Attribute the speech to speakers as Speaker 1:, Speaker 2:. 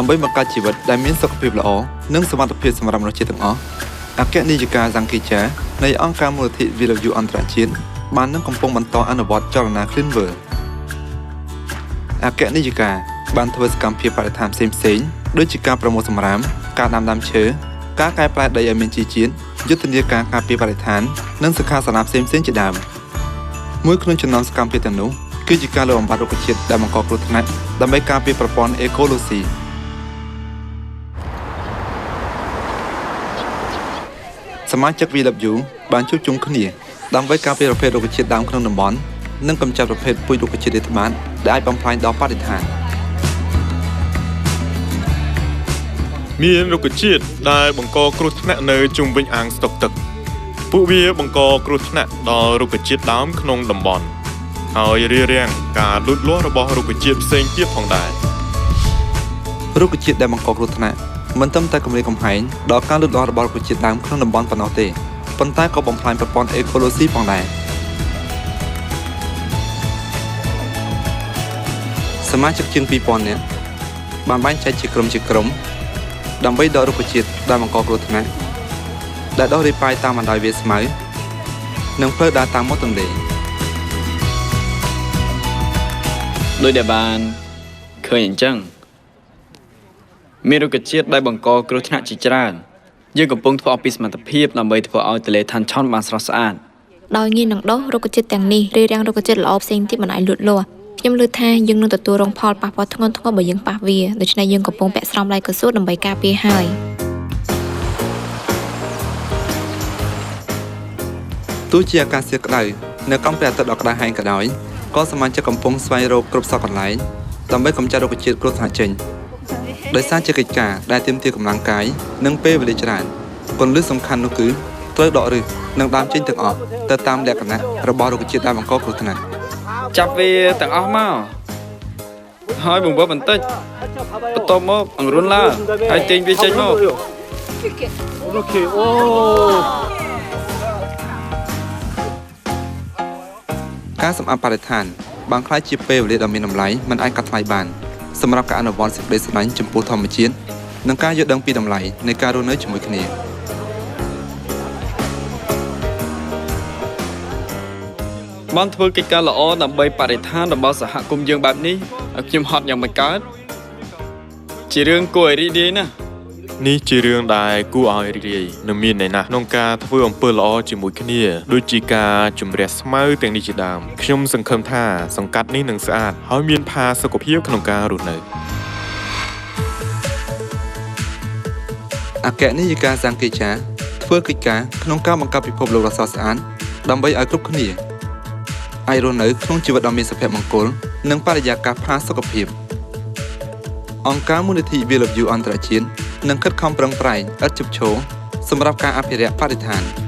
Speaker 1: ដើម្បីបង្កើតជីវិតដែលមានសុខភាពល្អនិងសុវត្ថិភាពសម្រាប់មនុស្សជាតិទាំងអស់អគ្គនាយិកាសាំងគីចានៃអង្គការមូលនិធិ VW អន្តរជាតិបាននឹងកំពុងបន្តអនុវត្តចលនា Clean World អគ្គនាយិកាបានធ្វើសកម្មភាពបរិស្ថានផ្សេងៗដូចជាការប្រមូលសំរាមការដាំដើមឈើការកែប្រែដីឲ្យមានជីជាតិយុទ្ធនាការការពារបរិស្ថាននិងសិក្ខាសាលាផ្សេងៗជាដើមមួយក្នុងចំណោមសកម្មភាពទាំងនោះគឺជាការលុបបំបាត់រុក្ខជាតិដែលបង្កគ្រោះថ្នាក់ដើម្បីការពារប្រព័ន្ធអេកូឡូស៊ីសមាជិក VW បានជួបជុំគ្នាដើម្បីការពារប្រភេទរុក្ខជាតិដើមក្នុងតំបន់និងកម្ចាត់ប្រភេទពូជរុក្ខជាតិរាតត្បាតដែលអាចបំផ្លាញដល់បរិស្ថាន
Speaker 2: មានរុក្ខជាតិដែលបង្កគ្រោះថ្នាក់នៅជុំវិញអាងស្តុកទឹកពួកវាបង្កគ្រោះថ្នាក់ដល់រុក្ខជាតិដើមក្នុងតំបន់ហើយរារាំងការលូតលាស់របស់រុក្ខជាតិផ្សេងទៀតផងដែរ
Speaker 1: រុក្ខជាតិដែលបង្កគ្រោះថ្នាក់មិនត្រឹមតែគំរាមកំហែងដល់ការលូតលាស់របស់រុក្ខជាតិដើមក្នុងតំបន់ប៉ុណ្ណោះទេប៉ុន្តែក៏បំផ្លាញប្រព័ន្ធអេកូឡូស៊ីផងដែរសមាជិកជាង 2000 នាក់បានបែងចែកជាក្រុមៗដើម្បីដករុក្ខជាតិដែលបង្កគ្រោះថ្នាក់ដែលដុះរាយប៉ាយតាមបណ្ដោយវាលស្មៅនិងផ្លូវដើរតាមមាត់ទន្លេ
Speaker 3: ដោយដែលបានឃើញអញ្ចឹងមានរុក្ខជាតិដែលបង្កគ្រោះថ្នាក់ជាច្រើនយើងកំពុងធ្វើអស់ពីសមត្ថភាពដើម្បីធ្វើឲ្យទន្លេឋានឆនបានស្រស់ស្អាត
Speaker 4: ដោយងាយនឹងដុះរុក្ខជាតិទាំងនេះរារាំងរុក្ខជាតិល្អផ្សេងទៀតមិនឲ្យលូតលាស់ខ្ញុំឮថាយើងនឹងទទួលរងផលប៉ះពាល់ធ្ងន់ធ្ងរបើយើងប៉ះវាដូច្នេះយើងកំពុងពាក់ស្រោមដៃកៅស៊ូដើម្បីការពារហើយ
Speaker 1: ទោះជាអាកាសធាតុក្តៅនៅកំព្រះអាទិត្យដ៏ក្តៅហែងក៏ដោយក៏សមាជិកកំពុងស្វែងរកគ្រប់សកកន្លែងដើម្បីកម្ចាត់រុក្ខជាតិគ្រោះថ្នាក់ចេញដោយសារជាកិច្ចការដែលទាមទារកម្លាំងកាយនិងពេលវេលាច្រើនគន្លឹះសំខាន់នោះគឺត្រូវដកឫសនិងដើមចេញទាំងអស់ទៅតាមលក្ខណៈរបស់រុក្ខជាតិដែលបង្កគ្រោះថ្នាក់
Speaker 3: ចាប់វាទាំងអស់មកហើយបង្វិលបន្តិចបន្ទាប់មកអង្រុនឡើងហើយទាញវាចេញមក
Speaker 1: ការសម្អាតបរិស្ថានបានក្លាយជាពេលវេលាដ៏មានតម្លៃមិនអាចកាត់ថ្លៃបានសម្រាប់ការអនុវត្តសេចក្តីស្រឡាញ់ចំពោះធម្មជាតិនិងការយល់ដឹងពីតម្លៃនៃការរស់នៅជាមួយគ្នា
Speaker 3: បានធ្វើកិច្ចការល្អដើម្បីបរិស្ថានរបស់សហគមន៍យើងបែបនេះឲ្យខ្ញុំហត់យ៉ាងមិនកើតជារឿងគួរឲ្យរីករាយណាស់
Speaker 2: នេះជារឿងដែលគួរឲ្យរីករាយនិងមានន័យណាស់ក្នុងការធ្វើអំពើល្អជាមួយគ្នាដូចជាការជម្រះស្មៅទាំងនេះជាដើមខ្ញុំសង្ឃឹមថាសង្កាត់នេះនឹងស្អាតហើយមានផាសុកភាពក្នុងការរស់នៅ
Speaker 1: អគ្គនាយិកាសាំងគីចាធ្វើកិច្ចការក្នុងការបង្កើតពិភពលោកដ៏ស្រស់ស្អាតដើម្បីឲ្យគ្រប់គ្នាអាចរស់នៅក្នុងជីវិតដ៏មានសុភមង្គលនិងបរិយាកាសផាសុកភាពអង្គការមូលនិធិ VW អន្តរជាតិនឹងខិតខំប្រឹងប្រែងឥតឈប់ឈរសម្រាប់ការអភិរក្សបរិស្ថាន។